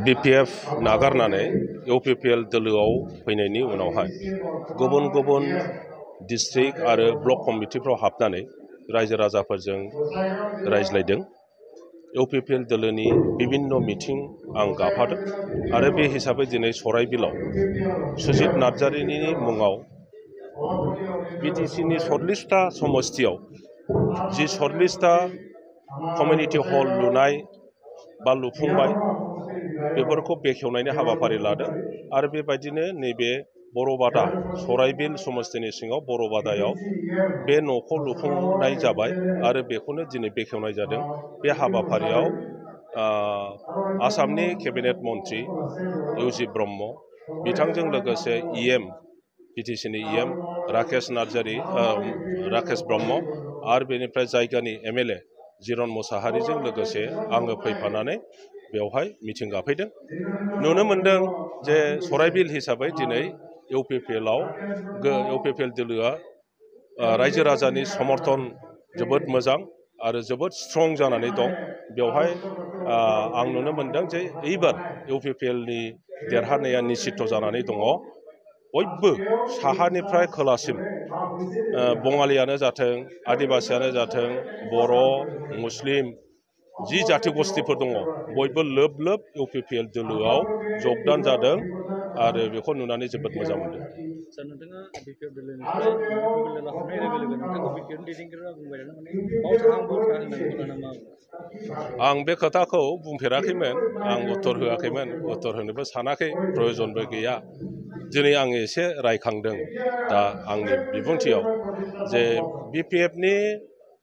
BPF नागारनानै UPPL दोलोआव फैनायनि उनावहाय गुबुन गुबुन डिस्ट्रिक्ट आरो ब्लक कमिटिफ्राव हाबनानै रायजो राजाफोरजों रायज्लायदों। UPPL दोलोनि बिभिन्न मिटिं आं गाफादों आरो बे हिसाबै दिनै सराइबिलाव सुजित नार्जारिनि मुङाव BTCनि 40टा समस्तियाव जि 40टा कमिउनिटि हल लुनाय बा लुफुंबाय बेफोरखौ बेखेवनायनि हाबाफारि लादों आरो बेबायदिनो नैबे बरबादा सराइबिल समस्तिनि सिङाव बरबादायाव बे न'खौ लुफुंनाय जाबाय आरो बेखौनो दिनै बेखेवनाय जादों। बे हाबाफारियाव आसामनि केबिनेट मन्त्रि इउजि ब्रह्म बिथांजों लोगोसे BTCनि राकेश ब्रह्म आरो बेनिफ्राय जायगानि MLA जिरन मुसाहारिजों लोगोसे आङो फैफानानै बेवहाय मिटिं गाफैदों। नुनो मोनदों जे सराइबिल हिसाबै दिनै UPPL दोलोआ रायजो राजानि समर्थन जोबोद मोजां आरो जोबोद स्ट्रं जानानै दं। बेवहाय आं नुनो मोनदों जे एइबार UPPLनि देरहानाया निश्चित जानानै दङ। बयबो साहानिफ्राय खोलासिम बङालियानो जाथों, आदिबासियानो जाथों, बर', मुस्लिम जि जाथि गस्थिफोर दङ बयबो लोब लोब UPPL दोलोआव जगदान जादों आरो बेखौ नुनानै जोबोद मोजां मोनदों। नोंथाङा BPF दोलोनिफ्राय UPPL दोलोआव हाबनाय लोगो लोगो नोंथांखौ BPF दैदेनगिरिया बुंबाय थादों माने बावथा होननानै बुंलाना मा? आं बे खोथाखौ बुंफेराखैमोन, आं उत्तर होआखैमोन, उत्तर होनोबो सानाखै, प्रयजनबो गैया। दिनै आं एसे रायखांदों दा आंनि बिबुंथियाव जे BPFनि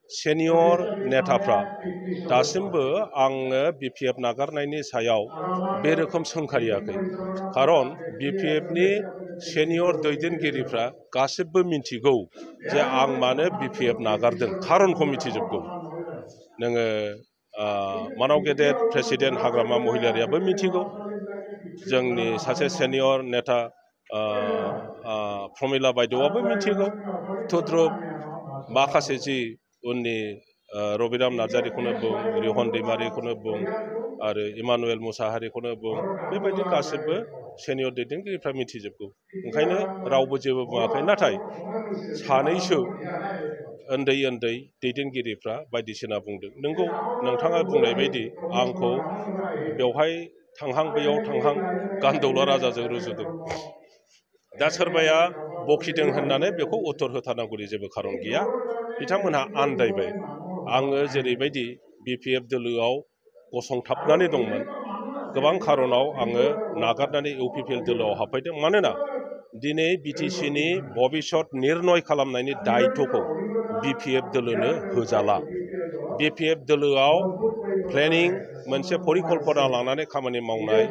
सेनियर नेताफ्रा दासिमबो आङो BPF नागारनायनि सायाव बे रोखोम सोंखारियाखै। खारन BPFनि सेनियर दैदेनगिरिफ्रा गासिबो मिन्थिगौ जे आं मानो BPF नागारदों, खारनखौ मिथिजोबगौ। नोङो मानाव गेदेर प्रेसिडेन्ट हाग्रामा महिलारियाबो मिथिगौ, जोंनि सासे सेनियर नेता प्रमिला बायदेवआबो मिथिगौ, थुद्रुब माखासे जि उननि रबिराम नार्जारिखौनो बुं, रिहन दैमारिखौनो बुं आरो इमानुएल मुसाहारिखौनो बुं, बेबायदि गासिबो सेनियर दैदेनगिरिफ्रा मिथिजोबगौ। ओंखायनो रावबो जेबो बुङाखै। नाथाय सानैसो उन्दै उन्दै दैदेनगिरिफ्रा बायदिसिना बुंदों। नोंगौ नोंथाङा बुंनाय बायदि आंखौ बेवहाय थांहां बैयाव थांहां गान्दौला राजाजों रुजुदों। दा सोरबाया बखिदों होननानै बेखौ उत्तर होथारनांगौनि जेबो खारन गैया। बिथांमोनहा आन्दायबाय। आङो जेरैबायदि BPF दोलोआव गसंथाबनानै दंमोन, गोबां खारनाव आङो नागारनानै UPPL दोलोआव हाबफैदों। मानोना दिनै BTCनि भबिष्यत निर्नय खालामनायनि दायित्वखौ BPF दोलोनो होजाला। BPF दोलोआव प्लेनिं मोनसे परिकल्पना लानानै खामानि मावनाय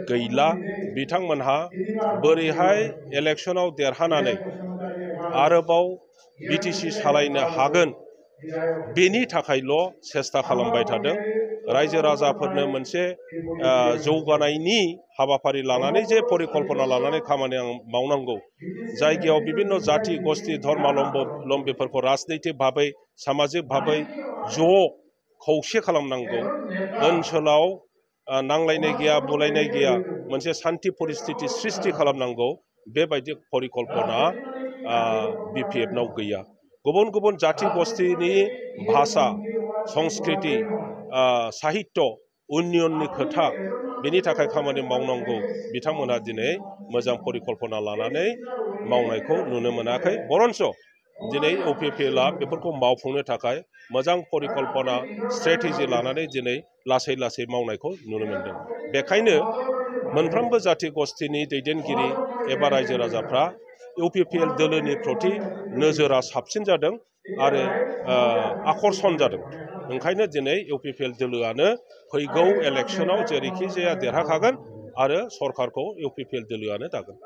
गैला। बिथांमोनहा बोरैहाय इलेक्सनाव देरहानानै आरोबाव BTC सालायनो हागोन बेनि थाखायल' सेस्था खालामबाय थादों। रायजो राजाफोरनो मोनसे जौगानायनि हाबाफारि लानानै जे परिकल्पना लानानै खामानि मावनांगौ, जायगायाव बिभिन्न जाथि गस्थि धर्मालम्बीफोरखौ राजनैतिक भाबै सामाजिक भाबै ज' खौसे खालामनांगौ, ओनसोलाव नांलायनाय गैया, बुलायनाय गैया, मोनसे सान्थि परिस्थिति सृष्टि खालामनांगौ, बेबायदि परिकल्पना BPFनाव गैया। गुबुन गुबुन जाथि गस्थिनि भाषा, संस्कृति, साहित्य उन्नयननि खोथा, बेनि थाखाय खामानि मावनांगौ बिथांमोनहा दिनै मोजां परिकल्पना लानानै मावनायखौ नुनो मोनाखै। बरन्स दिनै UPPLआ बेफोरखौ मावफुंनो थाखाय मोजां परिकल्पना स्ट्रेटेजि लानानै दिनै लासै लासै मावनायखौ नुनो मोनदों। बेखायनो मोनफ्रोमबो जाथि गस्थिनि दैदेनगिरि एबा रायजो राजाफ्रा UPPL दोलोनि प्रति नोजोरा साबसिन जादों आरो आकर्षण जादों। ओंखायनो दिनै UPPL दोलोआनो फैगौ इलेक्सनाव जेरैखि जाया देरहाखागोन आरो सरकारखौ UPPL दोलोआनो दागोन।